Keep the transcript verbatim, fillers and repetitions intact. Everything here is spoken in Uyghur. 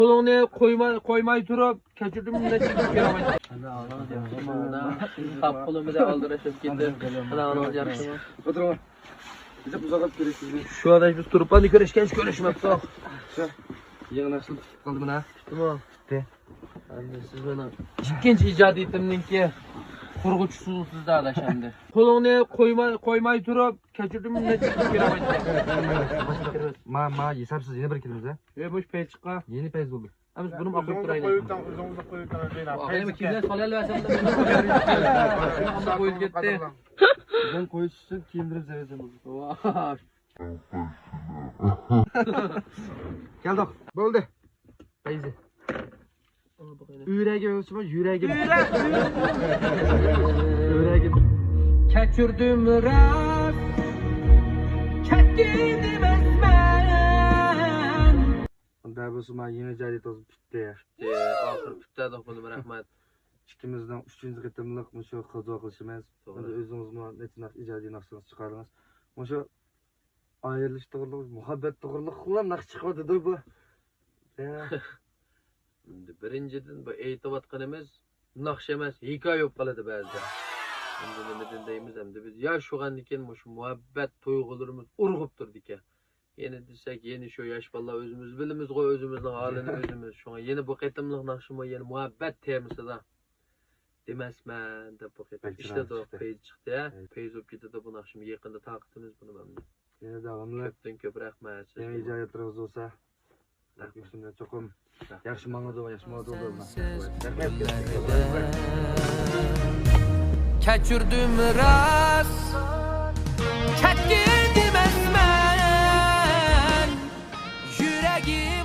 قولۇڭنى قويماي، قويماي تۇرۇپ، كەچۈردۈم، نەچچە كېرە. ئانا، ئانا، ياخشىمۇ، ئانا؟ خاپ قولۇم بىلەن ئالدىراشىپ كېتىپ. ئانا، ئانا، ياخشىمۇ؟ ئولتۇرۇڭ. بىز ئۇزاقلاپ كۆرۈشتۇق. شۇ ئاداش بىز تۇرۇپ، ئانا، كۆرۈشكەنچە كۆرۈشمەپتۇق. شۇ. يېڭى نەرسىلەر پۈتۈپ قالدى مانا. پۈتتىمۇ؟ پۈتتى. ئەمدى سىز مېنىڭ ئىككىنچى ئىجادىيىتىمنىڭكى قۇرغۇچىسىسىز ئاداش ئەمدى. قولۇڭنى قويماي، قويماي تۇرۇپ، كەچۈردۈم، نەچچە كېرە. ما، ما، ھېسابسىز يەنە بىر كېلىمىز، ھە؟ ئەي، مۇشۇ پەيزىققا. يەنە پەيز بولدى. ئەمىسە بۇنىمۇ ئاقىرىپ تۇرايلى. ئۆزىڭىزنى قويۇپ تۇرۇڭ، ئۆزىڭىزنى قويۇپ تۇرۇڭ. ئاقايمۇ كىيىملەر سولىيالىۋەرسەم. ئانداق قويۇپ كەتتى. بىزنىڭ قويۇش ئۈچۈن كىيىندۈرۈپ سېلىۋەتسەم بولدى. ۋاھ. كەلدۇق. بولدى. پەيزى. ئۈرەگىم ئۆلسىمۇ، يۈرەگىم. يۈرەگىم. كەچۈردۈم راست، چەتكىن دېمەسمەن. ئۇنداق بولسا، ما يېڭى ئىجادىيىتىڭىز پۈتتى. پۈتتى، ئاخىرى پۈتتى، دوختۇرلىرىم، رەھمەت. ئىككىمىزنىڭ ئۈچىنچى قېتىملىق مۇشۇ قازا قىلىشىمىز. توغرا. ئەمدى ئۆزىڭىزمۇ نەچچە ناخشا، ئىجادىي ناخشىڭىز چىقاردىڭىز. مۇشۇ ئايرىلىش توغرىلىق، مۇھەببەت توغرىلىقلا ناخشا چىقىۋاتىدۇ بۇ. يا. ئەمدى بىرىنچىدىن، بۇ ئېيتىۋاتقىنىمىز ناخشا ئەمەس، ھېكايە بولۇپ قالىدۇ بەزىدە. ئەمدى نېمىدىن دەيمىز، ئەمدى بىز ياش بولغاندىكىن مۇشۇ مۇھەببەت تۇيغۇلىرىمىز ئۇرغۇپ تۇرىدىكەن. يەنە دېسەك، يەنە شۇ ياش بالىلار ئۆزىمىز بىلىمىزغۇ، ئۆزىمىزنىڭ ھالىنى ئۆزىمىز. شۇڭا يەنە بۇ قېتىملىق ناخشىمۇ يەنە مۇھەببەت تېمىسىدا. دېمەسمەن دەپ بۇ قېتىم بەك ئىشلىدۇق، چىرايلىق چىقتى. پەيز چىقتى، ھە؟ پەيز بولۇپ كېتىدۇ بۇ ناخشىمۇ. يېقىندا تارقىتىمىز بۇنى مەن. يەنە داۋاملىق كۆپتىن كۆپ رەھمەت سىزگە. يېڭى ئىجادىيەتلىرىڭىز بولسا. رەھمەت. يۈكسىنى چوقۇم. رەھمەت. ياخشى ماڭىدۇ، ياخشى ماڭىدۇ. رەھمەت. كەچۈردۈم راست، چەتكىن دېمەسمەن. يۈرەگىم.